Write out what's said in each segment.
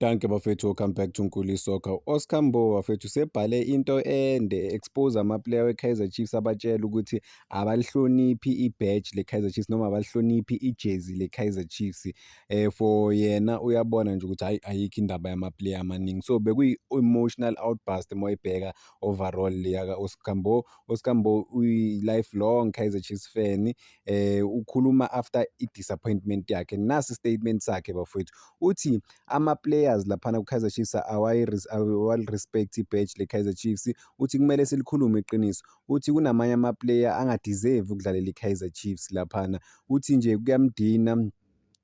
Dankie bafethu, welcome back to Nkuli Soccer. Oscar Mbo bafethu sebhale into ende expose ama-player we-Kaizer Chiefs, abatshela ukuthi abalihloniphi i-badge le-Kaizer Chiefs noma abalihloniphi ijezi le-Kaizer Chiefs. For yena uyabona nje ukuthi hhayi, ayikho indaba yama-player amaningi, so bekuyi-emotional outburst uma uyibheka overall leya ka-Oscar Mbo. Oscar Mbo uyi-lifelong Kaizer Chiefs fan. Ukhuluma after i-disappointment yakhe. Nasi i-statement sakhe bafowethu, uthi ama-players laphana ku-Kaizer Chiefs awali-respect i-badge le-Kaizer Chiefs. Uthi kumele silikhulume iqiniso, uthi kunamanye ama-player anga-deserve ukudlalela i-Kaizer Chiefs laphana. Uthi nje kuyamdina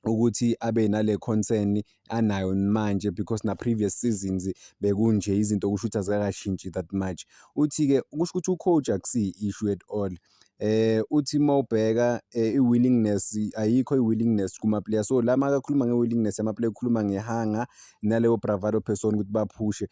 ukuthi abe nale concern anayo manje because na-previous seasons bekunje, izinto kusho ukuthi azikakashintshi that much. Uthi-ke kusho ukuthi u-coach akusiyi issue at all. Uthi mawubheka i-willingness, ayikho i-willingness kuma-player. So la makakhuluma nge-willingness yama-player, ukhuluma nge-hunger naleyo bravado person ukuthi baphushe.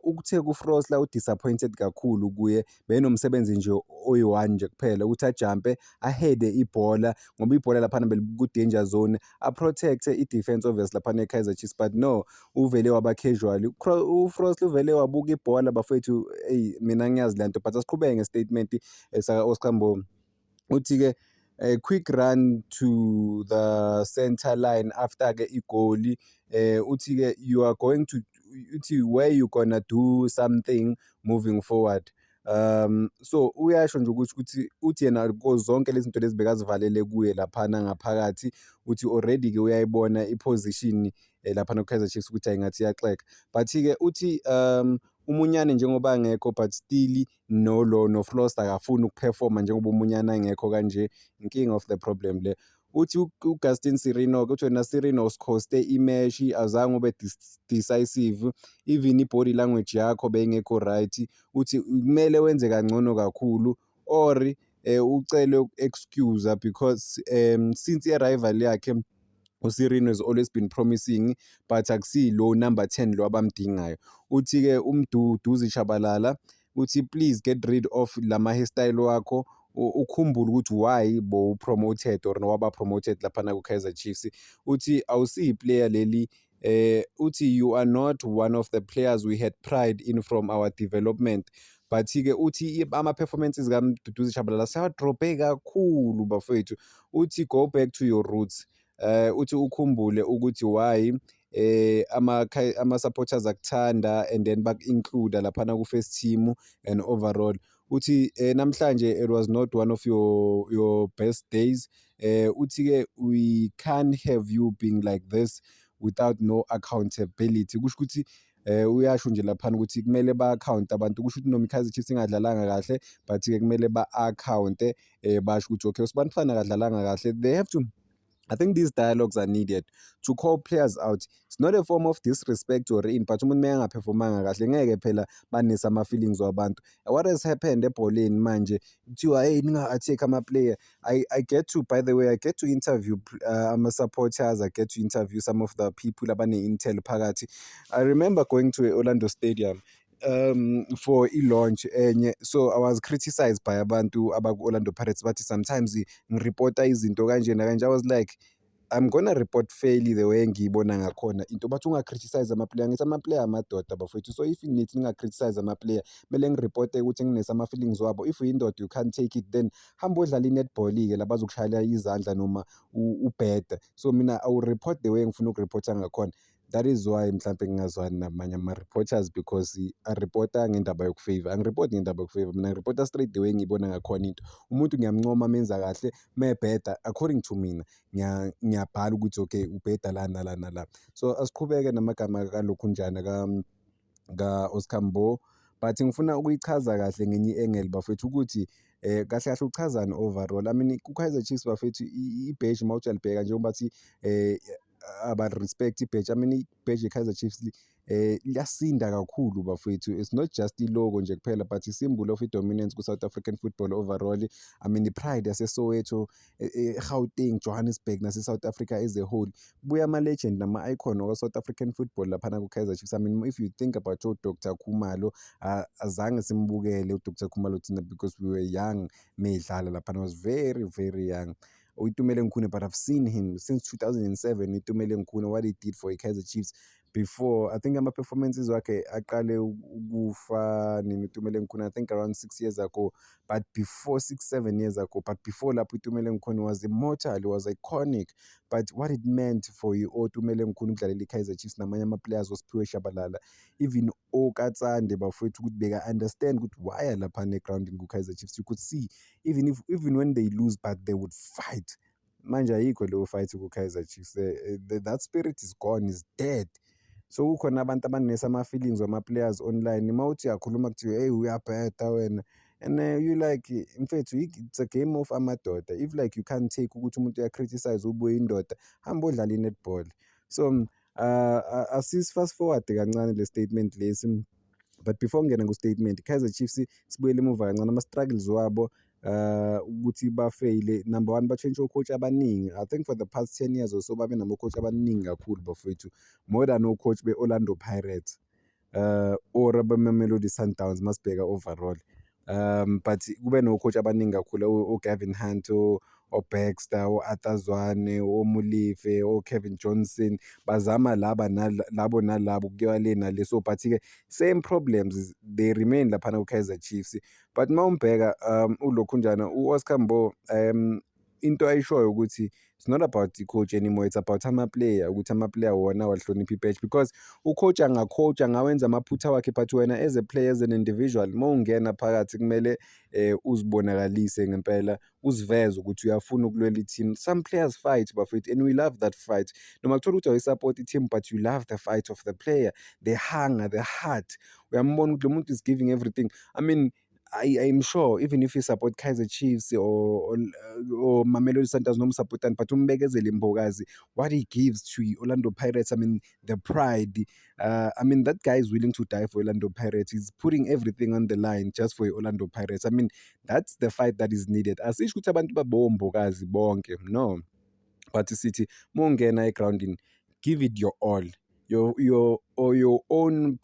Ukuthe ku-Frosler u-disappointed kakhulu kuye, benomsebenzi nje oyi-one nje kuphela, ukuthi ajampe a-head-e ibhola ngoba ibhola laphana beliku-danger zone, a-protect-e i-defense obvious laphana e-Kaizer Chiefs, but no, uvele waba casual. UFrosler uvele wabuka ibhola bafethu. Eyi, mina ngiyazi le nto, but asiqhubeke nge-statement saka-Oscar Mbo. Uthi-ke quick run to the center line after-ke igoli. Uthi-ke you are going to, uthi where you gonna do something moving forward. So uyasho nje ukuthi uthi yena zonke lezi zinto lezi bekazivalele kuye laphana ngaphakathi. Uthi already-ke uyayibona i-position laphana ku-Kaizer Chiefs ukuthi ayingathi iyaxega, but-ke uthi uMunyane njengoba angekho, but still nolo no-Frosler akafuni uku-performa njengoba uMunyane angekho kanje. Inkinga of the problem le. Uthi uGaston Sirino-ke, uthi wena Sirino usi-coste i-match, azange ube decisive, even i-body language yakho beyingekho right. Uthi kumele wenze kangcono kakhulu or ucele uku-excuse because since i-arrival yakhe uSirino has always been promising, but akusilo number 10 lo abamdingayo. Uthi-ke uMduduzi Shabalala, uthi please get rid of lama hairstyle wakho, ukhumbule ukuthi why bowu-promoted or waba promoted laphana ku-Kaizer Chiefs. Uthi awusiyi-player leli. Uthi you are not one of the players we had pride in from our development, but-ke uthi ama-performances kaMduduzi Shabalala sewa-drop-e kakhulu bafowethu. Uthi go back to your roots. Uthi ukhumbule ukuthi why ama-supporters akuthanda and then baku-include laphana ku-first team and overall. Uthi namhlanje it was not one of your best days. Uthi-ke we can't have you being like this without no accountability. Kusho ukuthi uyasho nje laphana ukuthi kumele ba-account abantu, kusho ukuthi noma i-Kaizer Chiefs ingadlalanga kahle, but-ke kumele ba-account-e, basho ukuthi okay, usibanifana akadlalanga kahle. They have to. I think these dialogues are needed to call players out. It's not a form of disrespect or in, but umuntu mayenga-performanga kahle ngeke phela banise ama-feelings wabantu. What has happened ebholeni manje, kuthiwa hey, ninga-attack ama-player. I get to, by the way, I get to interview ama-supporters, I get to interview some of the people abane-intel phakathi. I remember going to Orlando Stadium for i-launch enye, so I was criticized by abantu abaku-Orlando Pirates, bathi sometimes ngi-reporta izinto kanje nakanje. I was like, I'm gonna report fairly the way engiyibona ngakhona into. Bathi unga-criticize ama-player, ngithi ama-player amadoda bafowethu, so if nithi ninga-criticize ama-player, kumele ngi-reporte ukuthi nginese ama-feelings wabo. If uyindoda, you can't take it, then hamba odlala i-netball-ke la bazokushayela izandla noma ubheda. So mina I will report the way engifuna uku-reporta ngakhona. That is why mhlampe ngingazwani namanye ama-reporters, because a-reporta ngendaba yoku-favour. Angi-report ngendaba yoku-favour mina, ngi-reporta straight the way engiyibona ngakhona into. Umuntu ngiyamncoma menza kahle, mebheda according to mina ngiyabhala ukuthi okay, ubheda la nala nala. So asiqhubeke namagama kalokhunjana ka-Oscar Mbo, but ngifuna ukuyichaza kahle ngenye i-angle bafowethu, ukuthi kahle kahle uchazani overall. I mean, ku-Kaizer Chiefs bafethu, i-badge mawuthi uyalibheka, njengoba bathi aba-respect i-badge, I mean, i-badge ye-Kaizer Chiefs liyasinda kakhulu bafowethu. It's not just i-logo nje kuphela, but i-symbol of i-dominance ku-South African football overall. I mean, i-pride yaseSoweto, e-Gauteng, Johannesburg nase-South Africa as a whole. Kubuya ama-legend nama-icon waka-South African football laphana ku-Kaizer Chiefs. I mean, if you think about o-Dr Khumalo, azange simbukele u-Dr Khumalo thina because we were young meyidlala laphana, was very very young. U-Itumeleng Khune, but I've seen him since 2007. U-Itumeleng Khune, what he did for i-Kaizer Chiefs. Before, I think ama-performances wakhe aqale ukufa nini uTumeleng Khune, I think around 6 years ago, but before 6, 7 years ago, but before lapho uTumeleng Khune was immortal, he was iconic. But what it meant for oTumeleng Khune ukudlalela i-Kaizer Chiefs namanye ama-players, oSiphiwe Tshabalala, even oKatsande bafowethu, ukuthi beka-understand ukuthi why laphana egrawundini ku-Kaizer Chiefs. You could see even if even when they lose, but they would fight. Manje ayikho leyo fight ku-Kaizer Chiefs. That spirit is gone, is dead. So kukhona abantu abaninesa ama-feelings wama-players online. Uma uthi uyakhuluma kuthiwe, "Hey, uyabheda wena," and you like, mfethu, it's a game of amadoda. If like you can't take ukuthi umuntu uya-criticize, ubuye indoda, hamba odlala i-netball. So asisi-fast forward kancane le statement lesi, but before ngingena ku-statement, Kaizer Chiefs, sibuyele emuva kancane, ama-struggles wabo, ukuthi bafeyile. Number one, batshintshe o-coach abaningi. I think for the past 10 years or so babe namo-coach abaningi kakhulu bafowethu, more than o-coach be-Orlando Pirates or abe-Mamelodi Sundowns masibheka overall. But kube no-coach abaningi kakhulu, o-Gavin Hunt, o-Baxter, o-Arthur Zwane, oMolefe, o-Cavin Johnson, bazama laba labo nalabo, kuyiwa le nale. So but-ke same problems, they remain laphana ku-Kaizer Chiefs. But uma umbheka ulokhunjana u-Oscar Mbo, into ayishoyo ukuthi it's not about i-coach anymore, it's about ama-player, ukuthi ama-player wona awahloniphi i-badge, because u-coach anga-coach, angawenza amaphutha wakhe, but wena as a player, as an individual, uma ungena phakathi kumele uzibonakalise ngempela, uziveze ukuthi uyafuna ukulwela i-team. Some players fight bafowethu, and we love that fight. Noma kuthola ukuthi awuyi-support i-team, but you love the fight of the player, the hunger, the heart. Uyambona ukuthi lo muntu is giving everything. I mean, I'm sure even if you support Kaizer Chiefs or Mamelodi Sundowns noma usupportani, but uMbekezeli Mbokazi, what he gives to Orlando Pirates, I mean, the pride, I mean, that guy is willing to die for Orlando Pirates. He's putting everything on the line just for Orlando Pirates. I mean, that's the fight that is needed. Asisho ukuthi abantu baboMbokazi bonke, no, but sithi mawungena egrawundini, give it your all, your or your own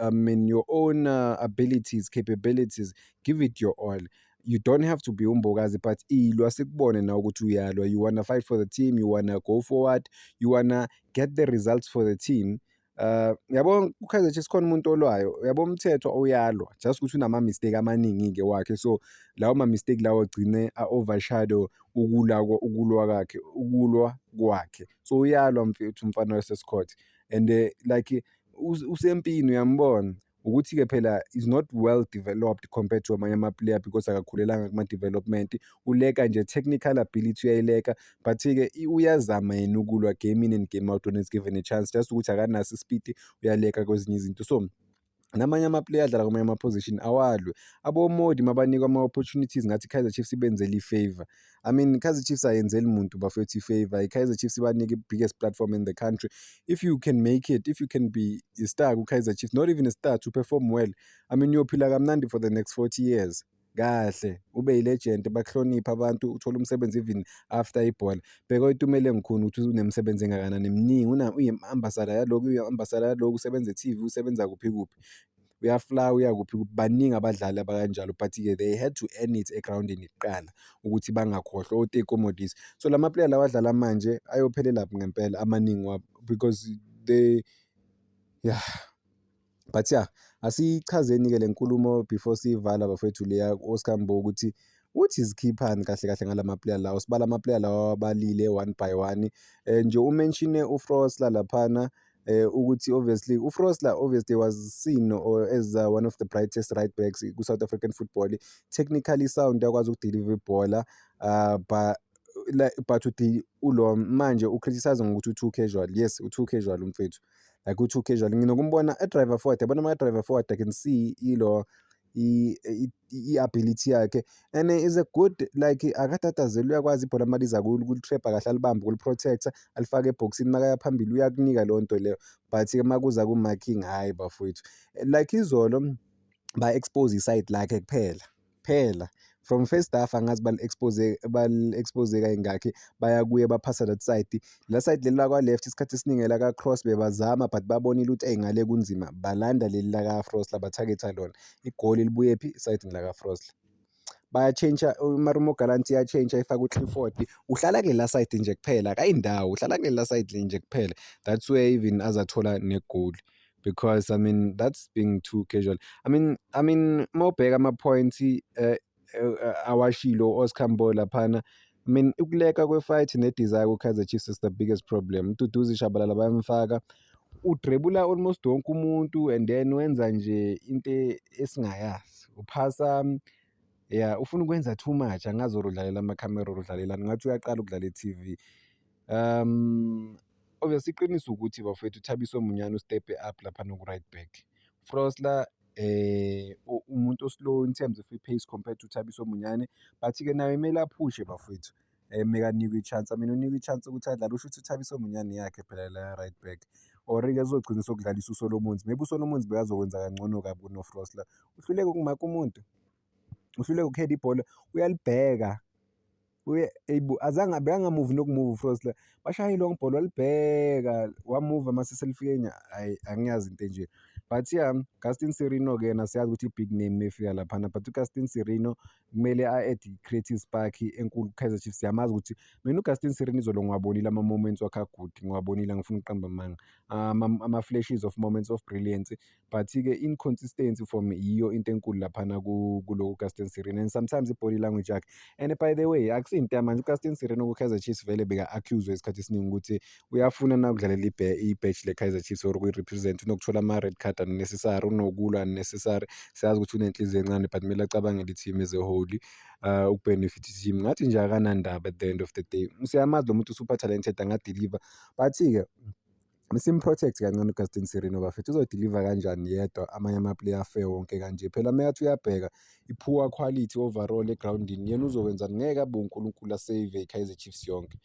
I mean, your own abilities, capabilities, give it your all. You don't have to be uMbokazi, but ilwa, sikubone nawe ukuthi uyalwa. You wanna fight for the team, you wanna go forward, you wanna get the results for the team. Yabo, ku-Kaizer Chiefs khona umuntu olwayo, uyabo, uMthethwa uyalwa, just ukuthi unama-mistake amaningi-ke wakhe, so lawo ma-mistake lawo agcine a-overshadow ukulwa ukulwa kwakhe ukulwa kwakhe. So uyalwa mfethu umfana waseScott, and like usempini, uyambona ukuthi-ke phela is not well developed compared to amanye ama-player because akakhulelanga kuma-development, uleka nje technical ability, uyayileka, but-ke uyazama yena ukulwa game in and game out when he's given a chance, just ukuthi akanaso isipidi, uyaleka kwezinye izinto. So namanye ama-player adlala kwamanye ama-position awalwe. AboModi mabanikwa ama-opportunities, ngathi i-Kaizer Chiefs ibenzela i-favour. I mean, i-Kaizer Chiefs ayenzeli muntu bafowethu i-favour, i-Kaizer Chiefs ibanike i-biggest platform in the country. If you can make it, if you can be a star ku-Kaizer Chiefs, not even a star, to perform well, I mean, uyophila kamnandi for the next 40 years kahle, ube yi-legend, bakuhloniphe abantu, uthole umsebenzi even after ibhola. Bheka u-Itumeleng Khune ukuthi unemisebenzi engakanani, eminingi, uyi-ambassador yalokhu, uyi-ambassador yalokhu, usebenza e-T_V, usebenza kuphi kuphi, uya-fly, uya kuphi kuphi. Baningi abadlali abakanjalo, but-ke they had to earn it egrawundini kuqala ukuthi bangakhohlwa, o-Teko Modise. So lama-player lawa adlala manje ayophelelaphi ngempela amaningi wabo, because they, yeah. But yeah, asiyichazeni-ke le nkulumo before siyivala bafowethu, leya Oscar Mbo, ukuthi uthi zikhiphani kahle kahle ngalama-player lawa. Sibala ama-player lawa awabalile one by one. Nje u-mention-e uFrosler laphana, ukuthi obviously uFrosler obviously was seen or as one of the brightest right backs ku-South African football. Technically sound, uyakwazi uku-deliver ibhola, but like, but ulo manje u-criticize ngokuthi u-too casual. Yes, u-too casual umfethu, like u-too casual. Nginokumbona e-drive forward, yabona maka-drive forward, I can see ilo i-ability yakhe and is a good, like akatatazeli, uyakwazi ibhola maliza kuli-trap-a kahle, alibambe, ukuli-protect-a, alifake ebhokisini, makaya phambili uyakunika leyo nto leyo. But-ke makuza ku-marking, hhayi bafowethu, like izolo ba-expose i-side lakhe kuphela phela from first half. Angazi bali-expose bali-expose kayingakhi, baya kuye, baphasa that side, la side leli lakwa-left. Isikhathi esiningi elaka-Cross bebazama, but babonile ukuthi eyi, ngale kunzima, balanda leli laka-Frosler, ba-target-a lona. Igoli libuye phi? Esayidini laka-Frosler. Bayatshentsha, uMarumo Gallants iyatshentsha ifake uClifford, uhlala kulela side nje kuphela, akayindawo, uhlala kulela side nje kuphela. That's where even azathola negoli because, I mean, that's being too casual. I mean, mawubheka ama-points awashilo u-Oscar Mbo laphana, I mean, ukuleka kwe-fight ne-desire ku-Kaizer Chiefs is the biggest problem. UMduduzi Shabalala bayamfaka, udrebula almost wonke umuntu and then wenza nje into esingayazi. Uphasa, yeah, ufuna ukwenza too much, angazi or udlalela amakhamera or udlalelani, ngathi uyaqala ukudlala e-T_V. Obviously iqiniso ukuthi, bafowethu, uThabiso Monyane u-step up laphana ku-right back. Frosler umuntu o-slow in terms of i-pace compared to Thabiso Monyane, but-ke naye kumele aphushe, bafowethu, mekanikwa i-chance. I mean, unikwa i-chance ukuthi adlale, kusho ukuthi uThabiso Monyane yakhe phela la right back or-ke kuzogcina sokudlalisa uSolomons. Maybe uSolomons bekazokwenza kangcono kabi kuno-Frosler. Uhluleka ukumaka umuntu, uhluleka uku-head-a ibhola, uyalibheka, azange bekangamuvi nokumuva uFrosler, bashaya i-long ball walibheka, wamuva mase selifike, hhayi, angiyazi into enje. But yeah, Gaston Sirino-ke yena siyazi ukuthi i-big name mayefika laphana, but uGaston Sirino kumele a-add i-creative spark enkulu ku-Kaizer Chiefs. Siyamazi ukuthi mina uGaston Sirino izolo ngiwabonile ama-moments wakhe a-good, ngiwabonile, angifuni ukuqamba amanga, ama-flashes of moments of brilliance, but-ke inconsistency for me yiyo into enkulu laphana kulo Gaston Sirino and sometimes i-body language yakhe. And by the way, akusinto yamanje, uGaston Sirino ku-Kaizer Chiefs vele beka-accuse-wa isikhathi esiningi ukuthi uyafuna na ukudlalela i-badge le-Kaizer Chiefs or ukuyi-represent, unokuthola ama-red card unnecessary, unokulwa unnecessary. Siyazi ukuthi unenhliziyo encane, but kumele acabangele i-team as a whole, uku-benefit i-team. Ngathi nje akanandaba at the end of the day. Siyamazi lo muntu, super talented, anga-deliver, but-ke sim-protect kancane uGaston Sirino, bafethu, uzo-deliver kanjani yedwa amanye ama-player afe wonke kanje? Phela mekathi uyabheka i-poor quality overall egrawundini, yena uzokwenzani? Ngeke abe uNkulunkulu a-save i-Kaizer Chiefs yonke.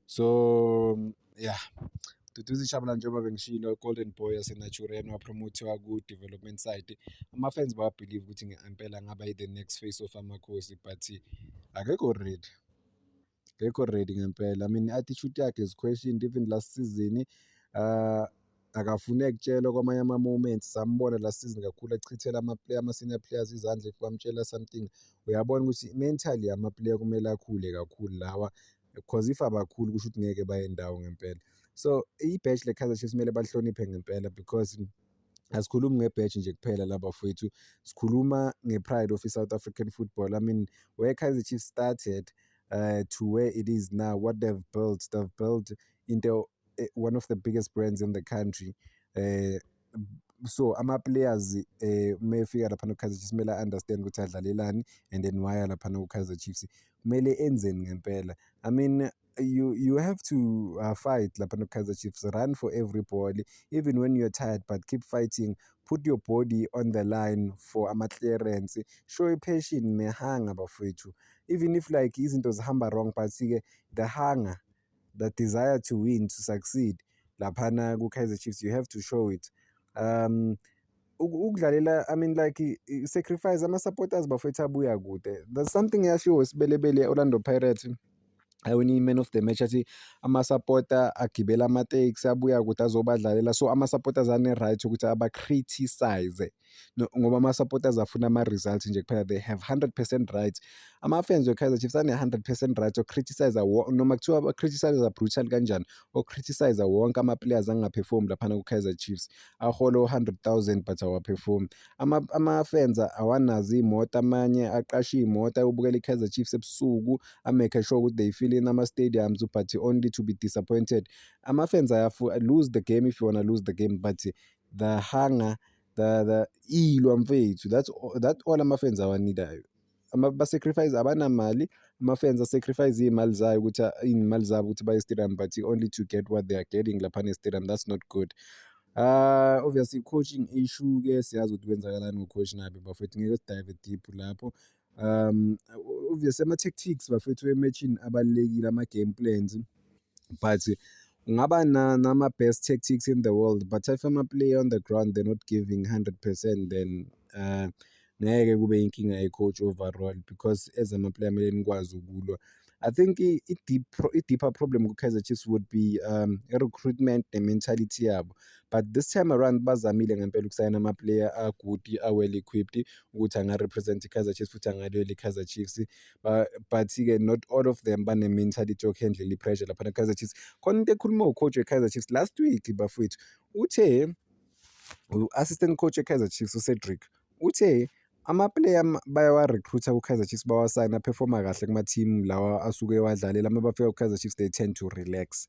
So yeah, Mduduzi Shabalala, njengoba bengishilo, golden boy yaseNaturena, wa-promote-wa ku-development side. Ama-fans baya-believe ukuthi ngempela angaba i-the next face of Amakhosi, but akekho ready, akekho ready ngempela. I mean, i-attitude yakhe is questioned even last season, akafune kutshelwa kwamanye ama-moments. Sambona last season kakhulu achithela ama-player, ama-senior players izandla if bamtshela something. Uyabona ukuthi mentally ama-player kumele akhule kakhulu lawa, because if abakhuli kusho ukuthi ngeke baye ndawo ngempela. So i-badge le-Kaizer Chiefs kumele balihloniphe ngempela because asikhulumi nge-badge nje kuphela la, bafowethu, sikhuluma nge-pride of i-South African football. I mean, where Kaizer Chiefs started to where it is now, what they've built, they've built into one of the biggest brands in the country. So ama-players uma efika laphana ku-Kaizer Chiefs kumele a-understand ukuthi adlalelani and then why laphana ku-Kaizer Chiefs, kumele enzeni ngempela. I mean, you have to fight laphana ku-Kaizer Chiefs, run for every ball, even when you're tired, but keep fighting, put your body on the line for ama-clearance, show i-passion ne-hunger, bafowethu, even if like izinto zihamba wrong, but-ke the hunger, the desire to win, to succeed laphana ku-Kaizer Chiefs, you have to show it. Ukudlalela, I mean, like, sacrifice ama-supporters, bafowethu, abuya kude. There's something eyashiwo Sebelebele, Orlando Pirates awina i-man of the match, athi ama-supporter agibela amatekisi abuya kude azobadlalela, so ama-supporters ane-right ukuthi aba-criticize ngoba ama-supporters afuna ama-results nje kuphela. They have 100% right. Ama-fans we-Kaizer Chiefs ane-100% right oku-criticize noma kuthiwa ba-criticize brutal kanjani, oku-criticize wonke ama-players anga-perform laphana ku-Kaizer Chiefs, ahola o-100,000 but awa-perform. Ama-fans awanazo iy'moto, amanye aqashe iy'moto ayobukela i-Kaizer Chiefs ebusuku, a-make sure ukuthi they fill in ama-stadiums, but only to be disappointed. Ama-fans lose the game if you wanna lose the game, but the hunger, the ilwa, mfethu, that's that all ama-fans awa-need-ayo. Ba-sacrifice, abanamali, ama-fans a-sacrifice iy'mali zayo ukuthi iy'mali zabo ukuthi baye e-stadium, but only to get what they are getting laphana e-stadium. That's not good. Obviously coaching issue-ke, siyazi ukuthi kwenzakalani ngo-coach Nabi, bafowethu, ngeke si-dive deep lapho. Obviously ama-tactics, bafowethu, e-match-ini abalulekile, ama-game plans, but ungaba nama-best tactics in the world, but if ama-player on the ground they're not giving 100%, then ngeke kube inkinga ye-coach overall because as ama-player kumele nikwazi ukulwa. I think i-deeper problem ku-Kaizer Chiefs would be i-recruitment ne-mentality yabo, but this time around bazamile ngempela ukusayina ama-player a-good, a-well equipped ukuthi anga-represent i-Kaizer Chiefs futhi angalwela i-Kaizer Chiefs, but-ke not all of them bane-mentality yoku-handle i-pressure laphana ku-Kaizer Chiefs. Khona into ekhuluma u-coach we-Kaizer Chiefs last week, bafowethu, uthe u-assistant coach we-Kaizer Chiefs uCedric uthe ama-player bayawa-recruit-a ku-Kaizer Chiefs, bawasayina, a-perform-a kahle kuma-team lawa asuke ewadlalela. Uma bafika ku-Kaizer Chiefs, they tend to relax.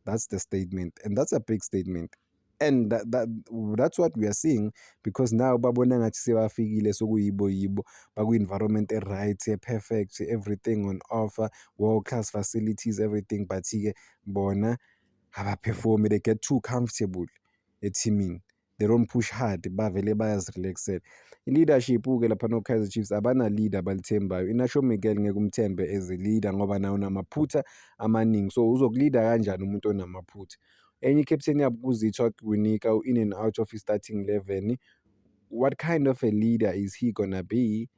That's the statement, and that's a big statement, and that's what we are seeing, because now babona ngathi sebafikile, sekuyibo yibo bakwi-environment e-right, e-perfect, everything on offer, world class facilities, everything, but-ke bona aba-perform-i. They get too comfortable ethimini, they don't push hard, bavele bayazi-relax-ela. I-leadership-ke laphana ku-Kaizer Chiefs, abana-leader abalithembayo. I-Inacio Miguel ngeke umthembe as a leader ngoba naye unamaphutha amaningi, so uzoku-lead-a kanjani umuntu onamaphutha? Enye i-captain yabo uZitha Kwinika, in and out of i-starting 11. What kind of a leader is he gonna be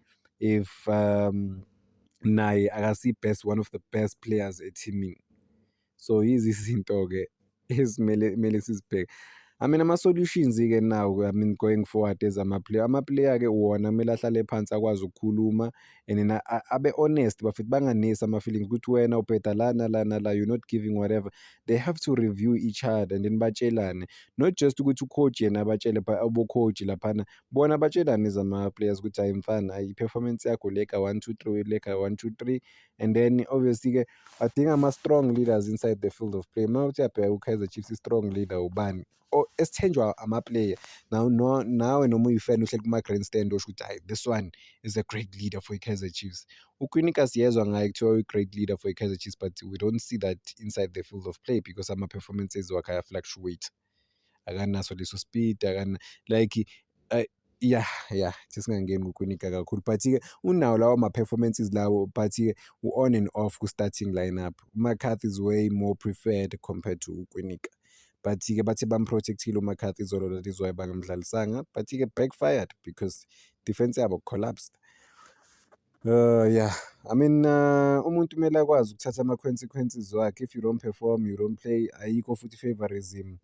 if naye akasi-best, one of the best players ethimini? So yizi izinto-ke esimele kumele sizibheke. I mean, ama-solutions-ke now, I mean, going forward as ama-player, ama-player-ke wona kumele ahlale phansi, akwazi ukukhuluma and then abe honest, bafethu, banganesi ama-feelings ukuthi wena ubheda la nala nala, you're not giving, whatever. They have to review each other and then batshelane, not just ukuthi u-coach yena abatshele, abo-coach laphana bona batshelane as ama-players ukuthi, "Hhayi mfana, hhayi, i-performance yakho leka one two three, leka one two three." And then obviously-ke badinga ama-strong leaders inside the field of play. Uma uthi uyabheka ku-Kaizer Chiefs, i-strong leader ubani esithenjwa ama-player? Nawe noma uyi-fan uhleli kuma-grandstand, usho ukuthi, "Hhayi, this one is a great leader for i-Kaizer Chiefs." UKwinika siyezwa ngaye kuthiwa uyi-great leader for i-Kaizer Chiefs, but we don't see that inside the field of play because ama-performances wakhe aya-fluctuate, akanaso leso speed, akana like yeah, singangeni kuKwinika kakhulu, but-ke unawo lawo ma-performances lawo, but-ke u-on and off ku-starting lineup. UMcCarthy is way more preferred compared to uKwinika, but-ke bathi bam-protect-ile uMcCarthy izolo, that is why bangamdlalisanga, but-ke backfired because defense yabo collapsed. Yeah, I mean, umuntu kumele akwazi ukuthatha ama-consequences wakhe. If you don't perform, you don't play. Ayikho futhi i-favouritism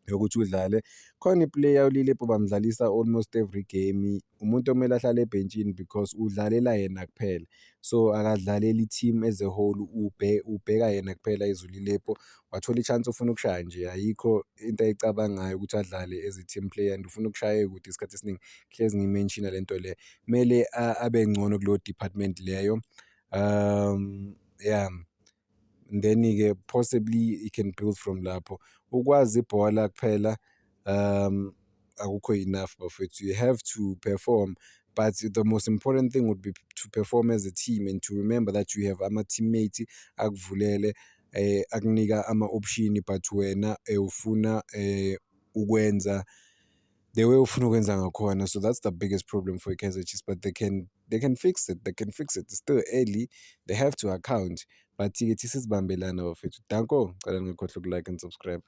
yokuthi udlale. Khona i-player uLilepo, bamdlalisa almost every game, umuntu okumele ahlale ebhentshini because udlalela yena kuphela, so akadlaleli i-team as a whole, ubheka yena kuphela as uLilepo. Wathola i-chance, ufuna ukushaya nje, ayikho into ayicabangayo ukuthi adlale as a team player and ufuna ukushaya kude isikhathi esiningi. Hlezi ngiyi-mention-a le nto le, kumele abe ngcono kuleyo department leyo. Yeah, then-ke possibly he can build from lapho. Ukwazi ibhola kuphela akukho enough, bafowethu, you have to perform, but the most important thing would be to perform as a team and to remember that you have ama-teammate akuvulele, akunika ama-option, but wena ufuna ukwenza the way ufuna ukwenza ngakhona. So that's the biggest problem for i-Kaizer Chiefs, but they can fix it, they can fix it. It's still early, they have to account, but-ke thi sizibambelana, bafethu. Danko, ngicela ningakhohlwa uku-like and subscribe.